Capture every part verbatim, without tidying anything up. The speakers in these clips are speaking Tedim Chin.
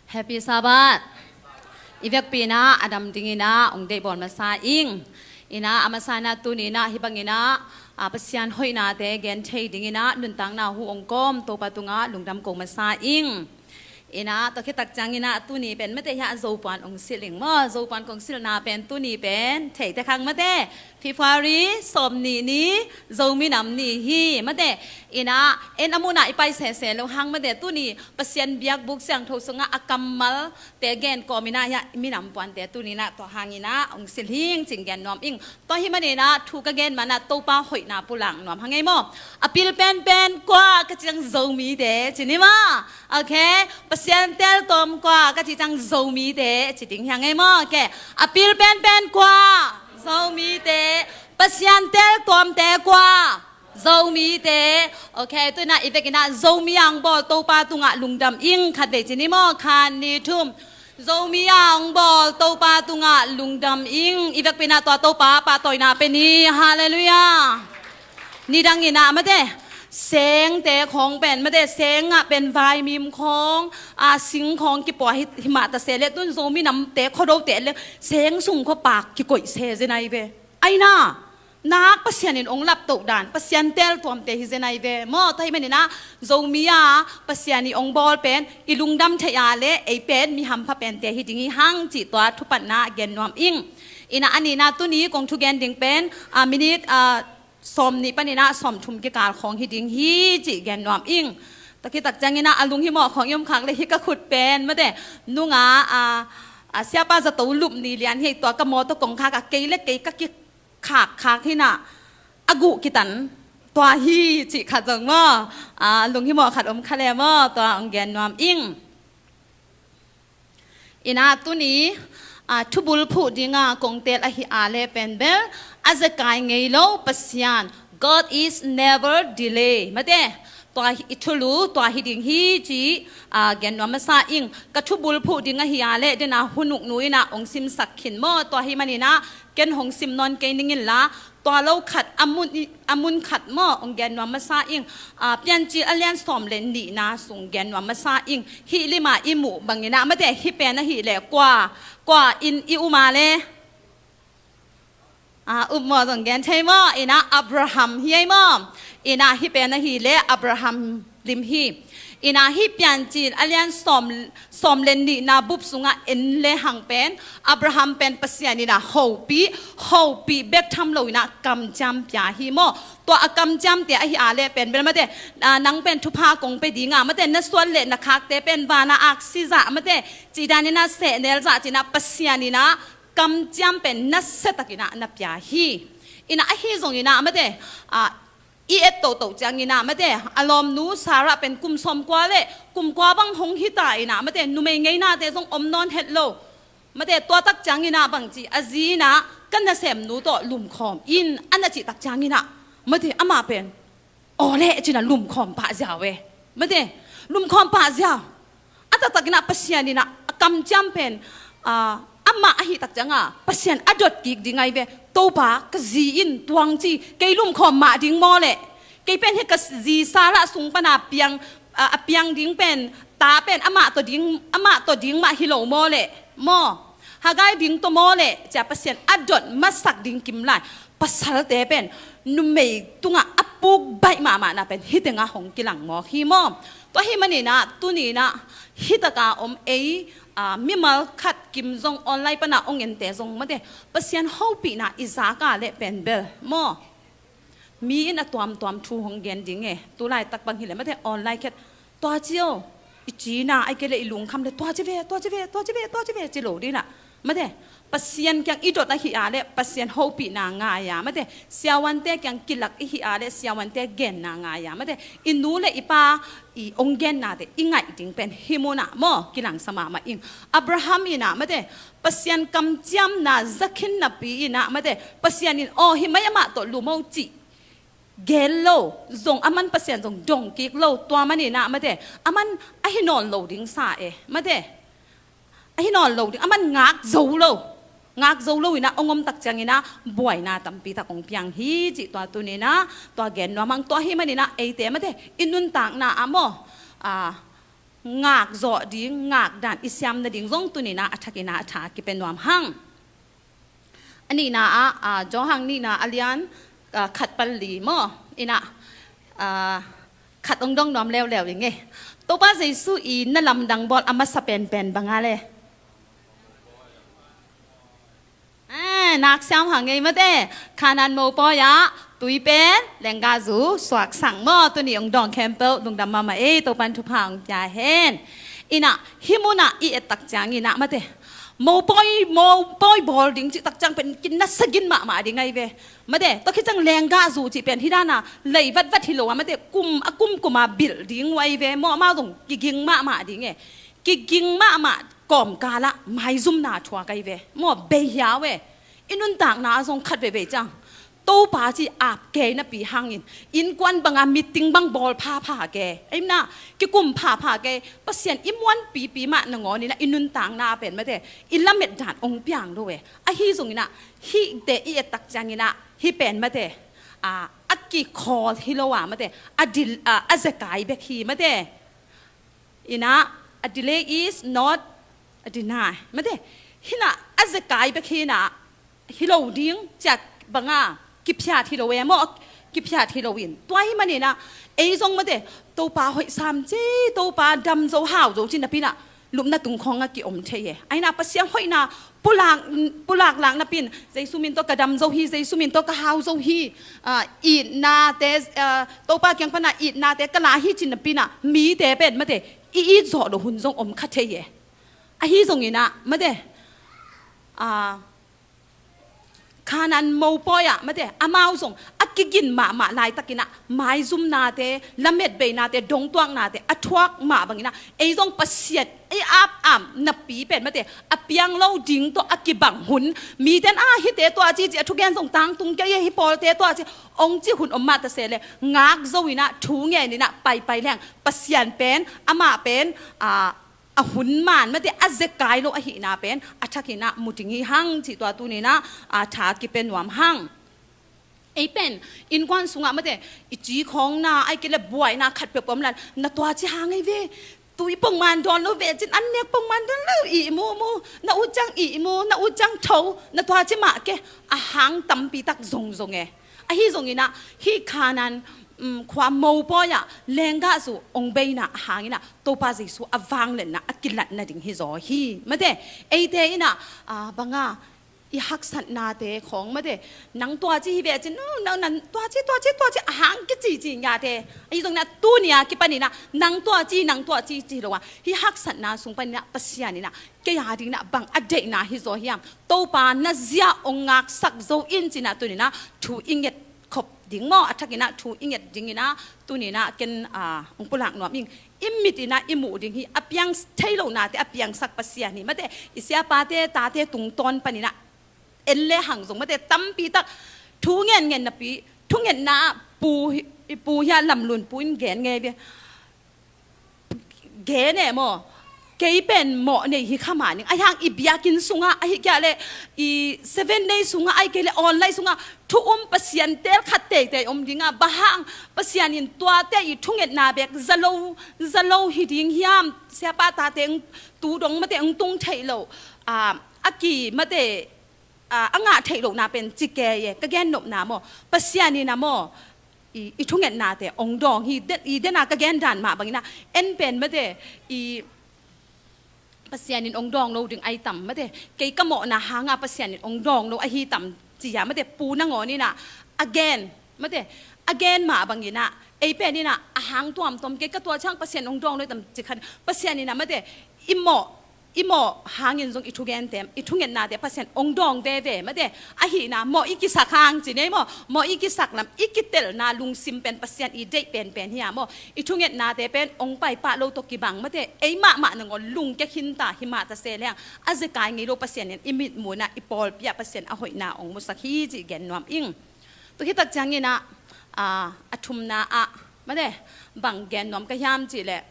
Happy Sabbath. I vekpi inah a dam ding inah ong deih bawl masa ing. Inah a masa inah tuni inah hih bang inah, a, Pasian hoihnate gen thei ding inah nuntakna hu ong kawm Topa tungah lungdam ko masa ing. Inah tua khit tak ciang inah tuni pen mate hiah Zopuan ong silh ing maw, Zopuan kong silhna pen tuni pen theite khang mate February sawm nih ni, Zomi Nam Ni hi mate. Inah en a mun ah i pai sese lo hang mate, tuni Pasian biakbuk siangtho sungah a kammalte gen kawm inah hiah minam puante tuni inah tua hang inah ong silh hing cih gen nuam ing. Tua hih man inah thu ka gen man ah Topa hoihna pulak nuam hang ei maw. A pil penpen kua ka ci ciang Zomite ci ni maw. Ok. Pasian teltuam kua ka ci ciang Zomite ci ding hi hang ei maw. Ok. A pil penpen kua? Zomite. Pasian teltuamte kua? Zomite. Ok, tu inah i vek inah Zomi a ong bawl Topa tungah lungdam ing, khatvei ci ni maw, khat nih thum. Zomi a ong bawl Topa tungah lungdam ing. I vekpi inah tua Topa pahtawina pe ni. Halleluiah. Nidang inah mate sengte khawng pen mate seng ah pen vaimim khawng, a, sing khawng kipua hi, himah ta se le tun Zomi Namte khuado te le seng sung khua pak kikoih se zen ai ve. Ai na, nak Pasian in ong laptoh dan, Pasian teltuamte hi zen ai ve maw. Tua hih man inah Zomi a Pasian i ong bawl pen i lungdam theih a le ei pen mi hampha pente hi ding hi hang cih tua thupatna gen nuam ing. Inah a nihna tuni kong thugen ding pen, a, minit, a, sawm nih pan inah sawm thum kikal khawng hi ding hi cih gen nuam ing. Tua khit tak ciang inah a lunghimawh khawng i om khak le hih ka khut pen mate nungah, a, a, siapa zato lup ni lian hi, tua ka mawtaw kong khak ah kei le kei ka ki khakkhak hi inah a guh kitan tua hi cih khat zong maw, a, lunghimawh khat om kha le maw, tua ong gen nuam ing. Inah tuni, a, thubul phuh dinga kong tel ahi a le pen bel a zekai ngei lo Pasian, God is never delay mate. Tua hi, i thulu tua hi ding hi ci, a, gen nuam masa ing. Ka thubul phuh ding ahi a le dena hunuk nu inah ong simsak khin maw. Tua hih man inah ken hong sim nawn kei ning inla tua lo khat a mun i, a mun khat maw ong gen nuam masa ing. A, Piancil a lian sawm le nihna sung gen nuam masa ing. Hih lima i muh bang inah mate hih pen ahih le kua, kua in i um a le A, up maw, zong gen thei maw? Inah Abraham hi ei maw? Inah hih pen ahih le Abraham lim hi. Inah hih Piancil a lian sawm, sawm le nihna bup sungah en le hang pen Abraham pen Pasian inah hopih, hopih bek tham lo inah kamciam pia hi maw? Tua a kamciamte ahi a le pen bel mate, a, nang pen thupha kong pe dinga mate na suan le na khakte pen vana aksi zah mate cih dan inah sehnel zah ci inah Pasian inah kamciam pen nasia tak inah na pia hi. Inah ahi zong inah mate, a, i et toto ciang inah mate a lawmnu Sarah pen kum sawm kua le kum kua bang hong hita inah mate numei ngeinate zong om nawn het lo. Mate tua tak ciang inah bang ci a zi inah ka nasemnu tawh lumkhawm in a na cih tak ciang inah mate amah pen aw le ci inah lumkhawm pah ziau e. Mate lumkhawm pah ziau. A taktak inah Pasian inah a kamciam pen, a, amah ahi tak cianga Pasian a dot kik ding ai ve. Topa, ka zi in tuang ci kei lumkhawm mah ding maw le, kei pen hi ka zi Sarah sung pana piang, a, a piang ding pen ta pen amah tawh ding, amah tawh ding mah hi lo maw le maw? Hagai ding tawh maw le cia Pasian a dot masak ding kim lai. Pasalte pen numei tungah a puk baih mahmahna pen hih tengah hong kilang mawk hi maw? Tua hih maninah tuninah hih taka om ei, a, mimal khat kim zong online pana ong ente zong mate Pasian hopihna i zaka le pen bel maw? Mi in a tuamtuam thu hong gen ding e. Tulaitak bang hileh mate online khat tua cio, i cina ai kei le i lungkham le tua ci ve, tua ci ve, tua ci ve, tua ci ve ci lo dinah mate Pasian kiang i dot ahi a le Pasian hopihna ngai a mate siawante kiang kilak ihi a le siawante genna ngai a mate i nu le i pa i ong gennate i ngaih ding pen hih munah maw kilangsa mahmah ing. Abraham inah mate Pasian kamciamna zakhin napi inah mate Pasian in aw hih mai amah tawh lumo cih gen lo zong aman Pasian zong dong kik lo tua maninah mate aman ahi nawn lo ding sa e mate ahi nawn lo ding aman ngak zo lo. Ngak zo lo inah ong om tak cianginah buaina tampi tak ong piang hi cih tua tuninah tua gen nuam hang. Tua hih maninah eite mate i nuntakna ah maw, a, ngak zawh ding, ngak dan i siam nading zong tuni-in ah a thakin ah a tha kipia nuam hang. A nihna ah, ah, Johan nihna a lian, ah, khat pan li maw, in ah, ah, khat ong dong nuam leuleu ing e. Topa Jesu i na lamdang bawl a masa penpen bang a le? Ah, nak siam hang ei mate. Kanaan mopawi ah tui pen lenggahzu suaksak maw, tuni ong dawng khempeuh lungdam mahmah ei, Topa'n thupha ong pia hen. In ah hih mun ah i et tak ciangin ah mate, mopawi, mopawi bawl ding cih tak ciang pen kinasa gin mahmah ding ahi ve. Mate, tua khit ciang lenggahzu cih pen hih dan a lei vatvat hi lo a mate, kum a kumkum a bilh ding uh ahi ve maw, amau zong kiging mahmah ding e. Kiging mahmah kawmkal ah maizumna thuak ahi ve maw, bei hiau e. I nuntakna ah zong khat veivei ciang Topa cih ap kei napi hangin innkuan bang a meeting bang bawl phapha kei, ei na, kikum phapha kei, Pasian i muanpipi mah nangawn in ah i nuntakna ah pen mate, i lamet dan ong piang lo e. Ahi zongin ah hihte i et tak ciangin ah hih pen mate, a, a kikhawl hi lo a mate, a dil-, a, a zekai bek hi mate. In ah, a delay is not a deny. Mate, hih in ah a zekai bek hi in ah, hi lo ding ciat bang a kiphiat hi lo e maw, kiphiat hi lo in. Tua ahih manin ah ei zong mate, Topa hoih sam ci, Topa dam zo hau zo ci napi in ah lupna tung khawng ah kiom thei e. Ahi in ah Pasian hoihna pulak, pulak lak napi in, Jesu min tawh ka dam zo hi, Jesu min tawh ka hau zo hi, ah, itnate, ah, Topa kiang pan ah itnate ka la hi ci napi in ah mite pen mate, i it zawh loh hun zong om kha thei e. Ahi zongin ah mate, ah, Kanaan mopawi ah mate, amau zong a kigin mahmah laitakin ah maizumnate, lametbeinate, dongtuaknate a thuak mah bangin ah ei zong Pasian i ap-ap napi pen mate, a piang lo ding tawh a kibang hun, mite'n ah hihte tua ci ci, a thugen zong tangtung kei e, hih pawlte tua ci ong cih hun om mah ta se leh, ngak zo in ah, thu ngen in ah paipai leng, Pasian pen, amah pen, ah, a hun man mate, a zekai lo ahihna pen a thakin ah mu ding hi hang cih tua tuni-in ah, a, tha kipia nuam hang. Ei pen innkuan sungah mate, i ci khawng na, ahih kei leh buaina khat peuhpeuh om lai, na tua ci hang ei ve, tui pongman dawn lo ve cin, an nek pongman dawn lo, ihmu mu, na ut ciang ihmu, na ut ciang tho, na tua ci mah kei, a hang tampi tak zongzong e. Ahi zongin ah hih Kanaan, um, khua mopawi ah lenggahzu ong beina hangin ah Topa Jesu a vangliatna a kilat nading hi zaw hi. Mate, eite in ah, ah, bang a, i haksatnate khawng mate, nang tua ci hi ve cin, no, no, nang tua ci, tua ci, tua ci, a hang kicici ngate. Ahi zongin ah tuni a kipanin ah nang tua ci, nang tua ci ci lo a, hih haksatna sung panin ah Pasian in ah kei a dingin ah bang a deihna hi zaw hiam? Topa na zia ong ngaksak zo in cin ah tuni-in ah thu i nget khop ding maw, a thakin ah thu i nget dingin ah tuni-in ah ken, ah, ong pulak nuam ing. I mit in ah i muh ding hi, a piang thei lonate a piangsak Pasian hi. Mate, i siapate, tate tungtawn panin ah en le hang zong mate, tampi tak thu ngen ngen napi, thungetna ah pu hi, i pu hi a, Lamlun pu in gen ngei ve. Gen e maw, kei pen mawh nei hi kha mah ning. Ahi hang i biakinn sungah, ahih kei leh i Seven Day sungah, ahih kei leh online sungah thu um Pasian teel khat teitei om ding a, bang hang Pasian in tuate i thungetna bek za lo, za lo hi ding hiam? Siapa tate ong tu dong mate ong tung theih loh, a, a ki mate, a, a ngah theih lohna pen ci kei e, ka gen nopna maw, Pasian in ah maw, i, i thungetnate ong dawng hi. Den, i den a ka gen dan mah bangin ah, en pen mate, i Pasian in ong dawng lo ding ahi tam mate, kei ka mawhna hanga Pasian in ong dawng lo ahi tam ci a mate, pu nangawn in ah a gen mate, a gen mah bangin ah ei pen in ah a hang tuamtuam, kei ka tua ciang Pasian ong dawng lo ahi tam ci khan, Pasian in ah mate, i mawh, i mawh hangin zong i thugente, i thungetnate Pasian ong dawng veve mate. Ahihna mawh i kisak hang ci nei maw, mawh i kisak lam, i kitelna lungsim pen Pasian i deih penpen hi a maw, i thungetnate pen ong paipah lo tawh kibang mate, ei mahmah nangawn lungkia khinta hi mah ta se leng, a zekai ngei lo Pasian in i mitmuh in ah i pawlpi ah Pasian a hoihna ong musak hi cih gen nuam ing. Tua hi tak ciangin ah, a, a thumna ah mate, bang gen nuam ka hiam cih leh,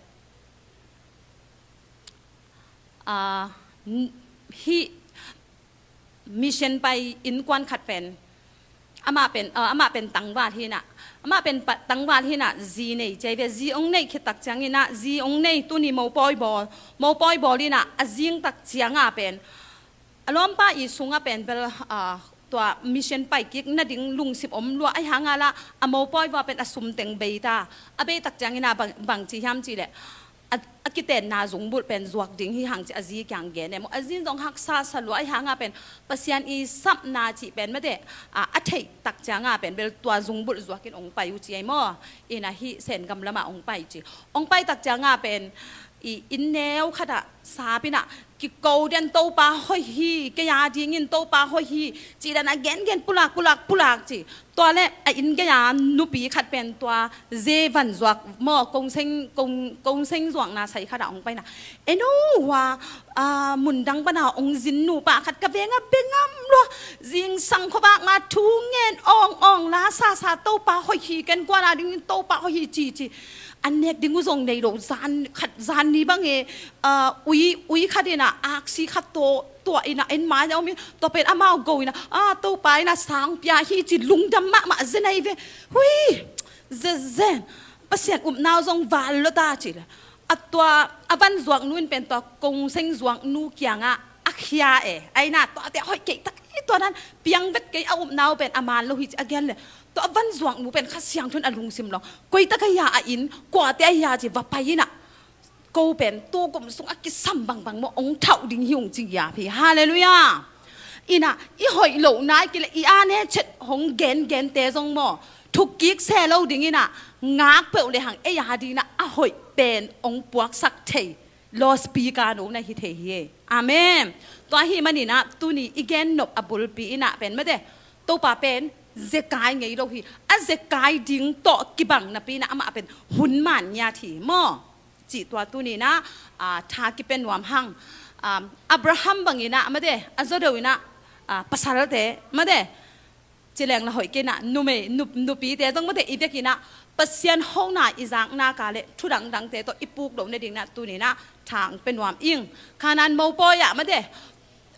a, n-, hih mission pai innkuan khat pen Amah pen, ah, amah pen tangval hi inah, amah pen pa-, tangval hi inah, zi nei ci ahi ve. Zi ong neih khit tak ciang inah, zi ong nei, tuni mopawi bawl, mopawi bawl inah, a zing tak ciangah pen a lawmpa i sungah pen bel, ah, tua mission pai kik nading lungsim om lua, ahi hangah lah a mopawi vua pen a sum teng bei ta. A bei tak ciang inah bang, bang ci hiam cih leh, a, a kitenna zungbulh pen zuak ding hi hang ci a zi kiang gen e maw. A zi in zong haksa sa lua, ahi hangah pen Pasian i sapna cih pen mate, a, a theih tak ciangah pen bel tua zungbulh zuak in ong pai uh ci ahi maw. Inah hih Sengam lamah ong pai ci. Ong pai tak ciangah pen i inn neu khatah sap inah kiko den, Topa hoih hi, kei a dingin Topa hoih hi, cih dan a gengen pulak, pulak, pulak ci. Tua leh a inn gei-a nupi khat pen tua ze van zuak maw, kong seng, kong, kong seng zuakna sai khatah ong pai inah, en aw, hua, ah, mundang pana ong zin nupa khat ka veng a bengam lua, zingsang khuavak ma thu ngen awng awng, la sa sa, Topa hoih hi, ken kuana dingin Topa hoih hi ci ci. An nek ding uh zong nei lo, zan khat zan ni bang e, ah, ui, ui khat inah aksi khat tawh tuah inah en mai a om in, tua pen amau go inah, ah, Topa inah sang pia hi ci lungdam mahmah zen ahi ve. Hui, zen zen. Pasian upna uh zong val lua ta ci leh, a tua a van zuak nu in pen tua kong seng zuak nu kiangah a khia e. Ai inah tuate hoih kei tak hi, tua dan piang vet kei, a upna uh pen a man lo hi ci a gen leh, tua a van zuak nu pen Kha Siangtho in a lungsim lo, koi tak ahi a, a inn kuate ahi a ci va pai inah, ko pen tu kum sung a kisam bangbang maw ong thauh ding hi ung ci ngiap hi. Halleluiah. Inah i hoih lohna i kileh i a ne chet hong gengente zong maw, thuk kik se lo ding inah, ngak peuh lehang ei a ding inah a hoih pen ong puaksak thei, loudspeaker no na hi thei hi e. Amen. Tua ahih man inah tuni i gen nop a bulpi inah pen mate, Topa pen zekai ngei lo hi. A zekai ding tawh kibang napi inah amah pen hun man ngiat hi maw. Cih tua tuni inah, ah, tha kipia nuam hang. Ah, Abraham bang inah mate, a zaw deuh inah, ah, pasalte mate, ci leng lah hoih kei inah, numei, nup-, nupite zong mate i vek inah Pasian hona i zakna ka leh thu dangdangte tawh i puk loh nading inah tuni inah tha ong pia nuam ing. Kanaan mopawi ah mate,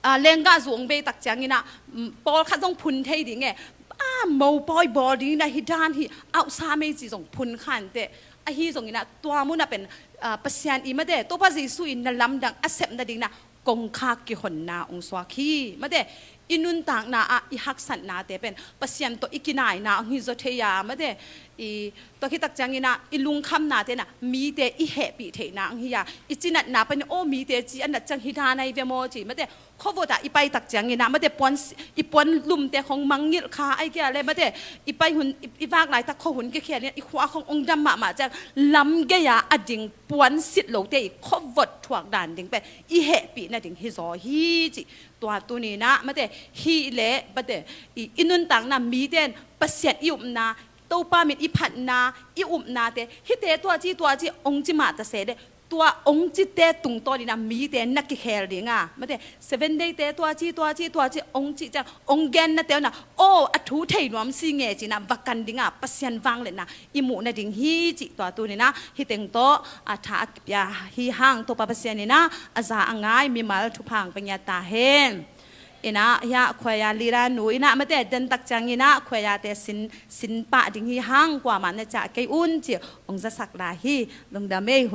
ah, lenggah zu ong bei tak ciang inah, mm, pawlkhat zong phun thei ding e. Ah, mopawi bawl ding inah hi dan hi, auhsa mei ci zong phun kha inteh. Ahi zong inah tua munah pen, ah, Pasian i mate, Topa Jesu in na lamdang a sep nading inah kongkhak kihonna ong suak hi. Mate, i nuntakna ah i haksatnate pen Pasian tawh i kinaina ong hi zaw thei a, mate, i tua khit tak ciang inah i lungkhamnate inah mite i hehpih theihna ong hi a, i cinatna panin aw mite ci a nat ciang hi dan ahi ve maw ci, mate, khuavot ah i pai tak ciang inah mate, puan si-, i puan lumte khong mangngilh kha ahi kei leh mate, i pai hun, i, i vak laitak khua hun kikhel inah i khua khong ong dam mahmah ciang lam gei-a a ding puan sit lote i khuavot thuak dan ding pen i hehpih nading hi zaw hi ci. Tua tuni inah mate, hih leh mate, i, i nuntakna mite in Pasian i upna, Topa min i phatna, i upnate, hihte tua ci, tua ci ong ci mah ta se leh, tua ong cite tungtawn inah mite na kikhel ding a, mate, Seven Day te tua ci, tua ci, tua ci ong cih ciang ong gennate uh inah, aw, a thu thei nuam si nge ci inah va kan ding a, Pasian vangliatna i muh nading hi cih tua tuni inah hih teng tawh, ah, tha a kipia hi hang. Topa Pasian inah a za a ngai mimal thupha ong pia ngiat ta hen. Inah hiah khuaia lila nu inah mate, den tak ciang inah khuaiate sin, sin pah ding hi hang, kuamah na ciah kei un ci ong zasak lai hi. Lungdam ei.